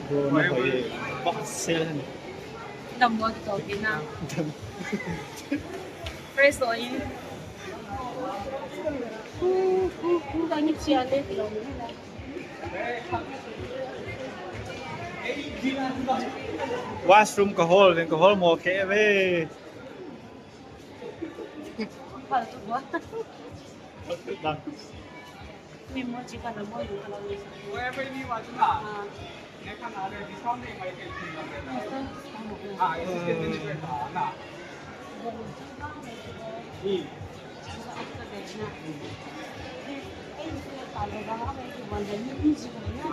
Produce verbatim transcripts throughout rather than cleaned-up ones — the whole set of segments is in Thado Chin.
Bro, na hoi, bak sel. Dam mo to kina. Fresh oil. Washroom ka hol, ka hol mo ke ve. Wherever you want to. Ah.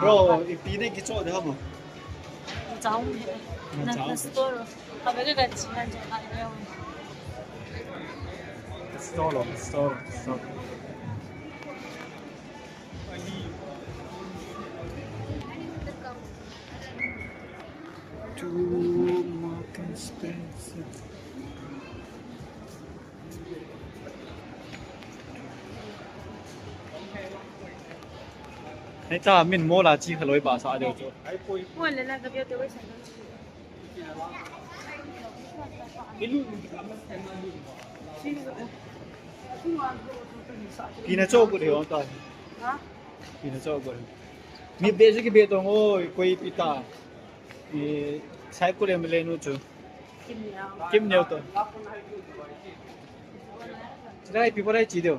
Bro, ipi nei kichoh de ham? Chao. Na, chao. Na store. Ka be ka chi na jo na yo. Store, store, store. To Marks and Spencer. Hei ta min mo la chi khaloi ba sa deu chu. Mo le la ka bia te wei sa. Pina cho bu de on ta. Ha? Pina cho bu. Mi be ji ki be tong oi, koi pita. Ni sai ku le mle nu chu. Kim Neo. Kim Neo to. Chidai pi ko dai chi deu.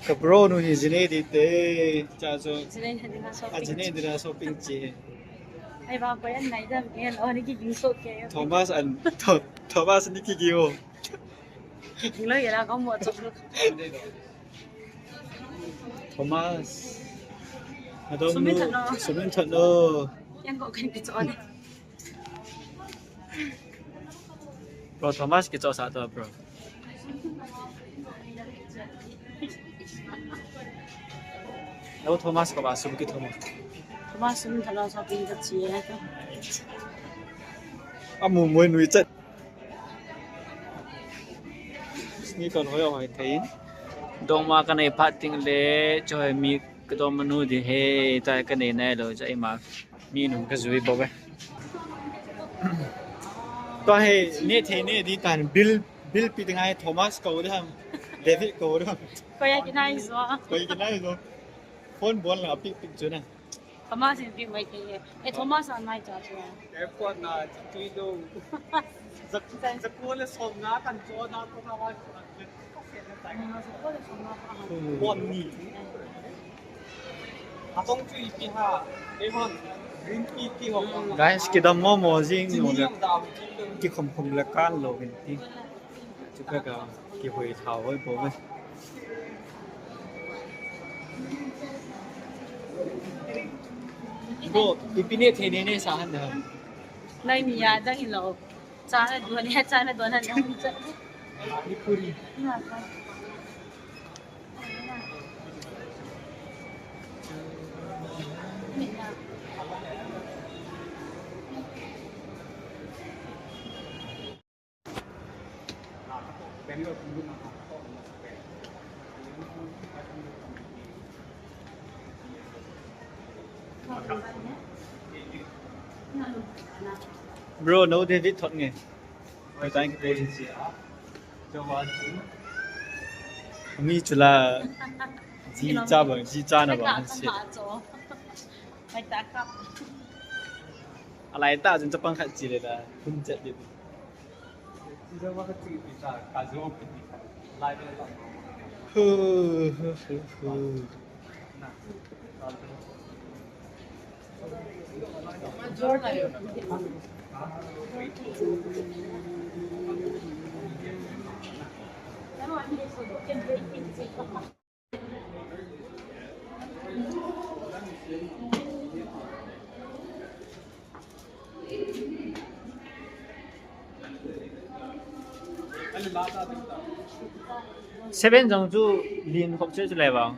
Ka bro nu hi jine di te, cha chu. Jine di na shopping. A jine di na shopping chi. Ai ba, ko yan nai da, ke lo ni ki ging so ke. Thomas an, Tho-, Thomas ni ki ging o. Ki ging lo ya la ka mo cho. Thomas. Adom nu. Sumin thot no. Sumin thot no. Yang ko kan ki cho ni. Bro, Thomas kichoh sah to, bro. Lo Thomas ko ba sum ki Thomas. Thomas sum tha lo shopping ka chi e to. Amu moi nui chat. Sneaker hoi hoi thei. Dong ma ka nei phat ting le, choi mi ka dong ma nu di he, ta ka nei nai lo, cha i ma. Mi nung ka jui bou ve. Tua hi, ne thei ne di tan bill, bill pi ding ahi Thomas ko de ham, David ko de ham. Ko ya kinai zo. Ko ya kinai zo. Phone bol la pi pi chu na. Thomas in pi mai thei. E Thomas an mai cha chu. Airport na tui do. Zak, zak ko le som na kan cho na ko na wa. Guys, kidam mo mo jing mo le. Kikhom khom le kan lo vin ti. Chu ka ka kihoi thao hoi po ve. Bro, ipi ne thei ne ne sa han da. Nai mi ya dang lo. Chana don, ya chana don han. Pani puri. Bro, no David thot nge. Ka tang ki pose. Mi chula ji cha ba, ji cha na ba, si. Alai ta jin chapang khat chi le la, hun chat le. Hu, hu, hu, hu. Seven jong chu lin khop chu chu le vang.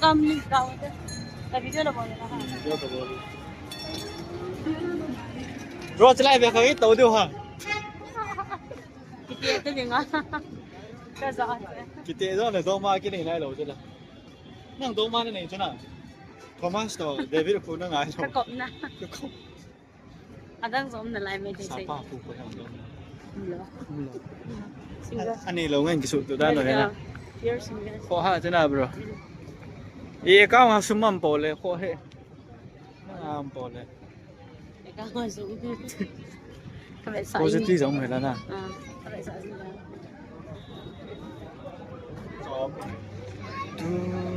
Kam ni ka u te. La video la bol la ha. Bro, chalai be ka to deu ha. Kiti te dinga. Ka za. Kiti do na do ma kini nai lo jela. Nang do ma na nei chuna. Thomas to David khu na ngai lo. Ka kop na. Ka kop. Adang zom na lai mai te. Sapa khu ko yang do. Lo. Lo. Single. Ani lo ngan kisu tu da no ya. Pure single. Ko ha chuna bro. E ka ma sumam po le ko he. Am po le. Positive zong hela na. Tu.